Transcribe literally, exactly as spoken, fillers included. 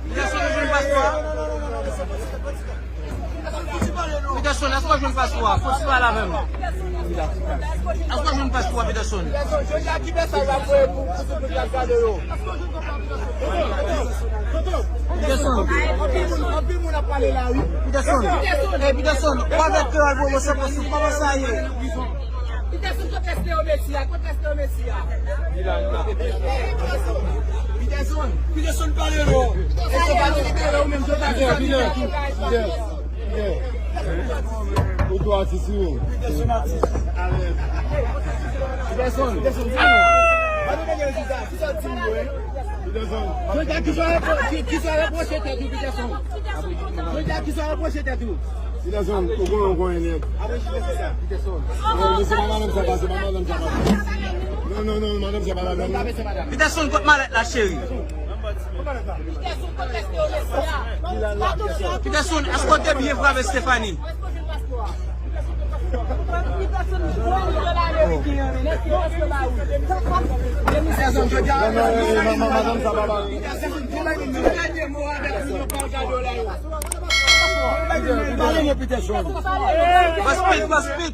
Peterson, ou jwenn paspò a? Peterson, èske w jwenn paspò a? Fò w pale avè m. Èske w jwenn paspò a, Peterson? Peterson. Peterson. Ey, Peterson, ou avèk kreyòl pwofesè Pòsou, kòman sa ye? Peterson, kote Leo Messi a? Kote Leo Messi a? Peterson, Peterson, pale non. Peterson, pale libere ou menm, Jota. Peter, Peter, Peter, Peter. Ou tou atis, wi. Peterson atis. Peterson. Peterson, di non. Gade, gade, gade, gade. Peterson. Jodi a, kisa w repwo-, ki, kisa w repwoche tèt ou, Peterson? Jodi a, kisa w repwoche tèt ou? Peterson, ou konnen, ou konnen nèt. Apre jile se sa. Peterson. Non, men se pa madanm sa, pa, se pa madanm sa, pa. Non, non, non, madanm sa, pa la menm. Peterson, kot malèt la, cheri? Peterson, èske w te byen frape Stephanie? Paspit, paspit.